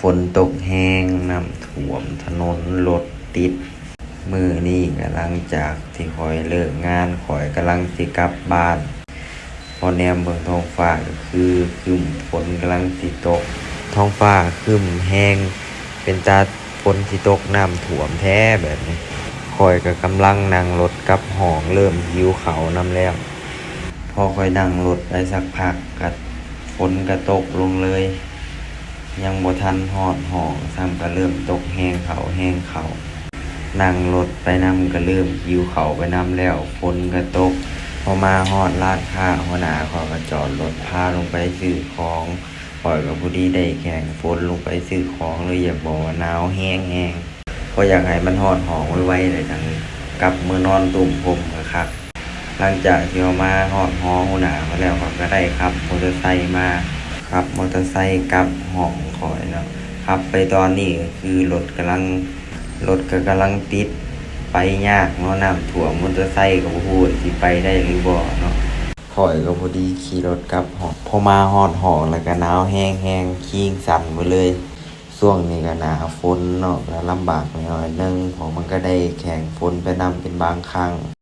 ຝົນຕົກແຮງ, ນ້ຳຖ້ວມຖະໜົນ, ລົດຕິດ. ມື້ນີ້ກໍຫຼັງຈາກທີ່ຂ້ອຍເລີກງານ, ຂ້ອຍກຳລັງຊິກັບບ້ານ. ພໍແນມເບິ່ງທ້ອງຟ້າກໍຄືຄຶ້ມ, ຝົນກຳລັງຊິຕົກ. ທ້ອງຟ້າຄຶ້ມແຮງ, ເປັນຕາຝົນຊິຕົກ, ນ້ຳຖ້ວມແທ້ແບບນີ້. ຂ້ອຍກໍກຳລັງນັ່ງລົດກັບຫ້ອງ, ເລີ່ມຫິວເຂົ້ານຳແລ້ວ. ພໍຂ້ອຍນັ່ງລົດໄປສັກພັກ, ກໍຝົນກໍຕົກລົງເລີຍ. ຍັງບໍ່ທັນຮອດຫ້ອງຊ້ຳ ກໍເລີ່ມຕົກແຮງເຂົ້າ, ແຮງເຂົ້າ. ນັ່ງລົດໄປນຳກໍເລີ່ມຫິວເຂົ້າໄປນຳແລ້ວ, ຝົນກໍຕົກ. ພໍມາຮອດຮ້ານຄ້າ, ຫົວໜ້າເຂົາກໍຈອດລົດພາລົງໄປຊື້ຂອງ. ຂ້ອຍກໍພໍດີໄດ້ແຂ່ງຝົນລົງໄປຊື້ຂອງເລີຍ, ຢາກບອກວ່າໜາວແຮງໆ. ກໍຢາກໃຫ້ມັນຮອດຫ້ອງໄວໆ ແລ້ວຈັ່ງກັບເມືອນອນຕຸ້ມໂຮມຄັກໆ. ຫຼັງຈາກທີ່ເຮົາມາຮອດຫໍຫົວໜ້າມາແລ້ວ, ຂ້ອຍກໍໄດ້ຂັບມໍເຕີໄຊມາ, ຂັບມໍເຕີໄຊກັບຫ້ອງຂ້ອຍເນາະ. ຂັບໄປຕອນນີ້ກໍຄືລົດກຳລັງ, ລົດກໍກຳລັງຕິດ, ໄປຍາກເນາະ, ນ້ຳຖ້ວມ, ມໍເຕີໄຊກໍບໍ່ຮູ້ວ່າຊິໄປໄດ້ຫຼືບໍ່ເນາະ. ຂ້ອຍກໍພໍດີຂີ່ລົດກັບຫ້ອງ, ພໍມາຮອດຫ້ອງແລ້ວກໍໜາວແຮງໆ, ຄີງສັ່ນເບິດເລີຍ. ຊ່ວງນີ້ກໍໜ້າຝົນເນາະ, ກໍລຳບາກໜ້ອຍໜຶ່ງ, ເພາະມັນກໍໄດ້ແຂ່ງຝົນໄປນຳເປັນບາງຄັ້ງ.